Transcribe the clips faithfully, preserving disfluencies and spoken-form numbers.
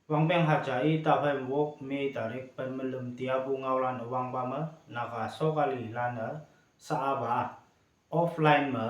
Wangpeng haja i taphai wok me tarik pen melum tiapu ngaolan wangpa me, Naga sokali lan-e, sa-a pa, offline me,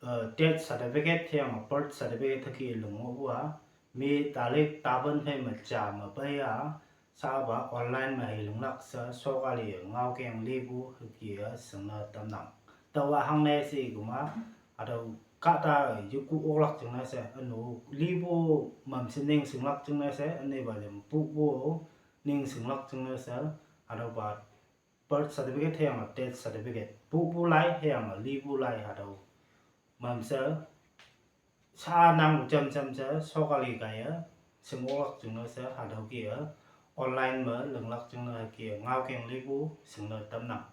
eh, death certificate hüyange birth certificate hüke lingpu-a, me tarik tapen phei me ja me pei-a, sa-a pa online me hei linglak she sokali ngaokeng lipu hüke-a shingne tamnang. Tüowa hangne she kema, hatüo kahta yeku oklak jingne she, ünu lipu mamshe ning shinglak jingne she, ünepa jem pupu ning shinglak jingne she, hatüopa birth certificate hüyange death certificate, pupu lai hüyange lipu lai hatüo mamshe, sa nang jam jam she sokali kaiye, shing oklak jingne she hatüo ke-a, online me linglak jingne ke ngaokeng lipu shingne tamnang.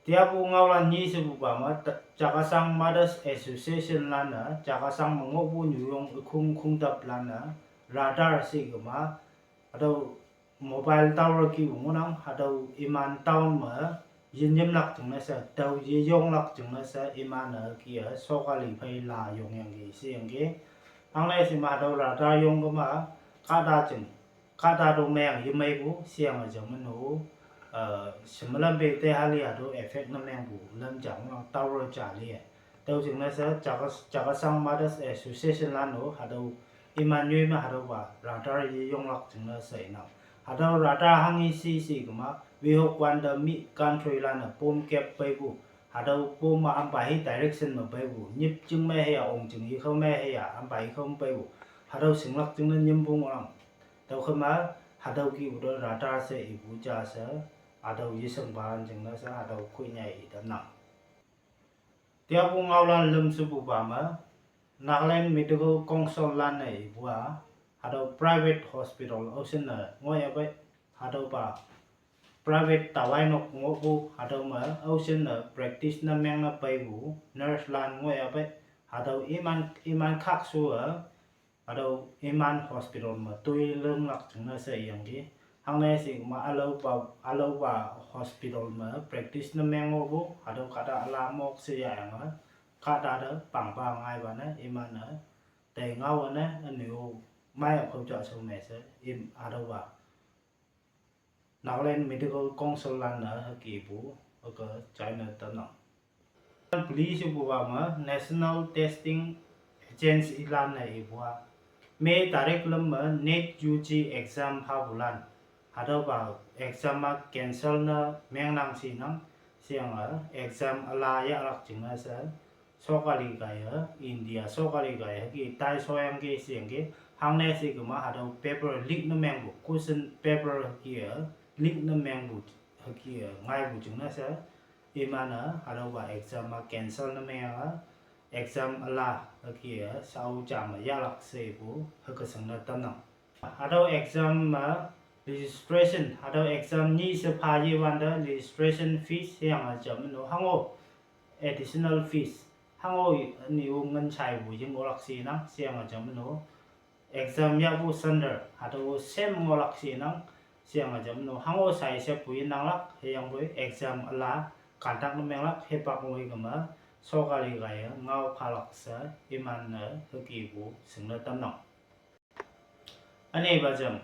Tiapu ngaolan nyi shepupa me, Chakhesang Mothers Association lan-e, Chakhesang me ngohpu nyuyong ükhung khungtap lan-e, radar she kema, hatüo mobile tower kipu ngohnang, hatüo iman town me, yenyimlak jingne she, tao yeyonglak jingne she, iman-e ke-a sokali phei la yongyangki sheyangki. Hangne she me hatüo radar yong kema, kahta jing, kahta to meng yemeipu sheyange jam no, eh, shemelam pe te hali hatüo effect ne mengpu lam jang ngohnang tower ja li-e. Tüo jingne she, Chakhesang Mothers Association lan-o, hatüo iman nyoi me hatüopa radar yeyonglak jingne she inang. Hatüo radar hanghi shi she kema, wehok wante mih country lan-e bomb kap peipu, hatüo bomb-a ampa hi direction me peipu, nyip jing me heya, ong jing hikhao me heya, ampa hikhao me peipu, hatüo shinglak jingne nyimpu ngohnang. Tüokhema, hatüo kipu te radar she ipu ja she, hatüo yeshingpa jingne she hatüo khoinyai itamnang. Tiapu ngaolan lüm shepupa me, Nagaland Medical Council lan-e ipu-a, hatüo private hospital aoshinne ngohyapei, hatüopa private tawai nok ngohpu, hatüo me aoshinne practice ne mengne peipu nurse lan ngohyapei, hatüo iman, iman khakshu-e, hatüo iman hospital me toi linglak jingne she iyangki. Hangne she kema ülaopa, ülaopa hospital me practice ne meng ngohpu, hatüo kahta üla mok she yahyange, kahta te pangpa ngaipa ne iman-e, tei ngao-e ne, üne-o, mei-a phao ja shao me she, im hatüopa Nagaland Medical Council lan-e hükepu, hüke china tamnang. Peli shepupa me, National Testing Agency lan-e ipu-a, me tarik lüm me NEET U G exam phapulan, hatüopa exam-a cancel ne mengnang shinang, sheyange exam üla yahlak jingne she, sokali kaiye, India sokali kaiye hüke tai shoyangki sheyangki. Hangne she kema hatüo paper leak ne mengpu, question paper hüke-a leak ne mengpu, hüke-a ngaipu jingne she, iman-e hatüopa exam-a cancel ne mengyange, exam üla hüke-a shao ja me yahlak shepu hüke shingne tamnang. Hatüo exam me registration, hatüo exam nyi she pha yewante registration fees sheyange jam no, hango additional fees, hango üne-o ngin shaipu ying ngohlak shinang sheyange jam no, exam yahpu center hatüo same ngohlak shinang sheyange jam no, hango sai shepu yenanglak hüyangpoi exam üla conduct ne menglak hipak ngoi kema, sokali kaiye ngao phalak she, iman-e hükepu shingne tamnang. Ünepa jam,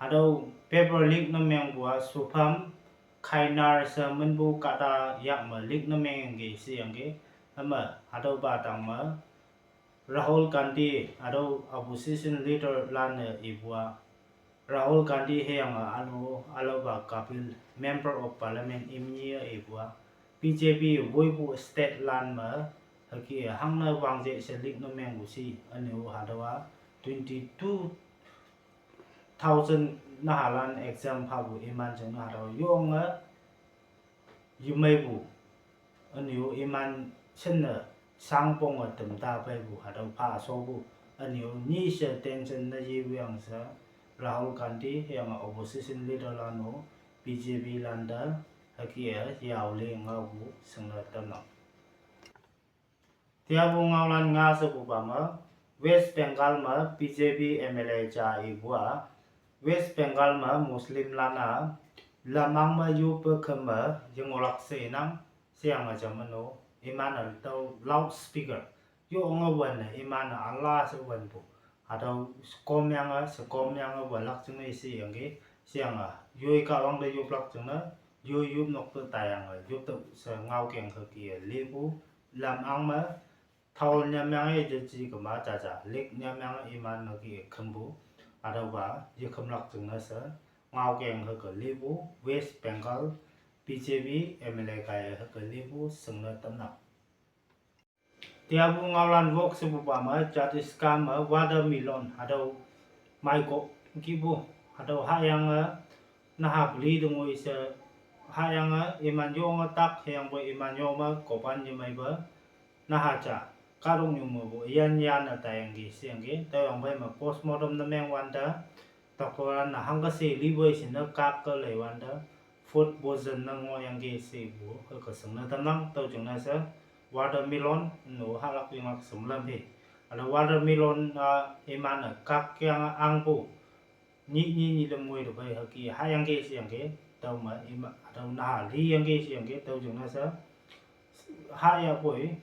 hatüo paper leak ne mengpu-a Shubham Khainar she minpu kahta yak me leak ne mengyangki sheyangki. Hüme hatüopa tang me Rahul Gandhi, hatüo opposition leader lan-e ipu-a, Rahul Gandhi hüyange ünu ülaopa Kapil, Member of Parliament imni-e ipu-a, B J P woipu state lan me, hüke hangne wangje she leak ne mengpu shi, üne-o hatüowa twenty-two thousand nahalan exam phapu iman jingne hatüo yonge yemeipu, üne-o iman shinne shangponge tamta peipu hatüo pha shopu, üne-o nyi she tension ne yewuyang she, Rahul Gandhi hüyange opposition leader lan-o, B J P lante hüke-a yao le ngaopu shingne tamnang. Tiapu ngaolan nga shepupa me, West Bengal me B J P M L A ja ipu-a, West Bengal me Muslim lan-a, lamang me yoppe kemme yengohlak she inang, sheyange jam no, iman-e tüo loudspeaker yonge wanne, iman-e üla she wanpu, Hatüo shekom yange, shekom yange walak jingne she yangki, sheyange, yoi kahwang te yoplak jingne, yoi yop nok te taiyange, yop tüo she ngaokeng hüke lipu, lam ang me, thaol nyamyange yeji kema jaja, lik nyamyange iman hüke khümpu, hatüopa, yekhümlak jingne she, ngaokeng hüke lipu, West Bengal, B J P M L A kaiye hüke lipu, shingne tamnang. Teapu ngaolan wok shepupa me, Chhattisgarh me, watermelon, hatüo, maiko, kipu, hatüo hayange, naha peli tengoi she, hayange, iman yonge tak, hüyangpoi iman yonge, kopan yemeipe, naha ja, kahtoknyu mepu, yan yanne taiyangki, sheyangki, tüoyangpoi me, postmortem ne meng wante, doctor lan-e hangke she lipoi shinne kak ke leiwante, food poison ne ngohyangki shepu, hüke shingne tamnang, tüo jingne she, watermelon, no hahlak linglak shemlam phi. Hatüo watermelon, a, iman-e kak yange angpu. Nyih, nyih, nyih lem ngoi te pei hüke, hayangki sheyangki, tüo me, ima, hatüo naha liyangki sheyangki, tüo jingne she, hayapoi,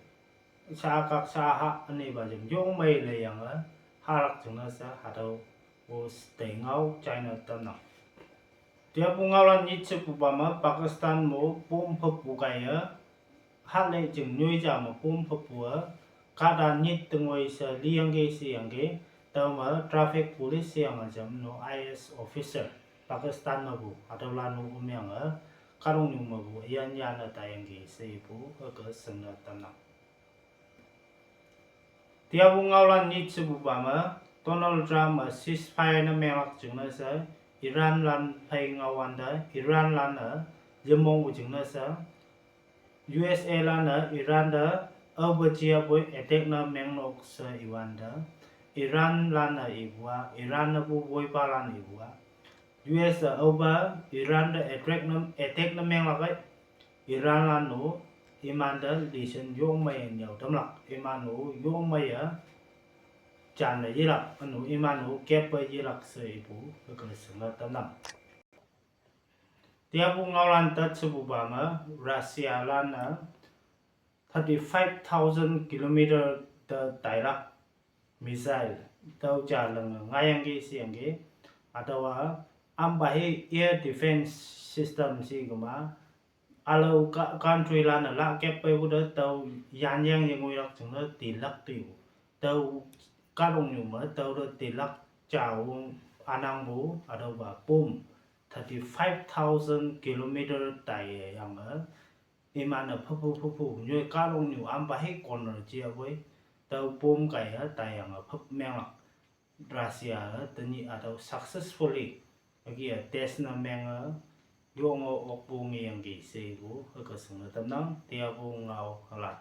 sha kak sha ha, ünepa jam, yongmei leiyange, hahlak jingne she, hatüo, o, stay ngao, china tamnang. Teapu ngaolan nyit shepupa me, Pakistan mo, pom phüppu kaiye, hahle jing nyoi ja me pom phüppu-e, kahta nyit tengoi she liyangki sheyangki, tüo me traffic police sheyange jam no I A S officer, Pakistan mepu, hatüolan-o ümyange, kahtoknyu mepu, yan yanne taiyangki shepu, hüke shingne tamnang. Teapu ngaolan nyit shepupa me, Donald Trump-e ceasefire ne menglak jingne she, Iranlan phei ngaowante, Iranlan-e, yemongpu jingne she, U S A lan-e Iran te, aope jiapoi attack ne mengnok she iwante, Iranlan-e ipu-a, Iran nepu woipalan ipu-a, U S-e aopa Iran te attack ne, attack ne menglak ei, Iranlan-o, imante lesson yongmei nyüo tamlak, iman-o yongmei-e, janne yelak, üno iman-o keppe yelak she ipu, hüke shingne tamnang. Teapu ngaolan tat shepupa me, Russialan-e, thirty-five thousand kilometer te tailak missile, tüo ja lenge ngaiyangki sheyangki, hatüowa, ampa hi air defense system she kema, ülao ka-, country lan-e la kep peipu te tüo yanyang yengoilak jingne tilak tipu. Tüo kahtoknyu me tüo te tilak jao ünangpu hatüopa pom thirty-five thousand kilometer taiyange, iman-e phüppu phüppu nyoi kahtoknyu ampa hi corner jiapoi, tüo pom kaiye taiyange phüp menglak. Russia-e tenyih hatüo successfully, hüke-a test ne menge, yonge okpu ngeyangki shepu, hüke shingne tamnang, teapu ngaolan.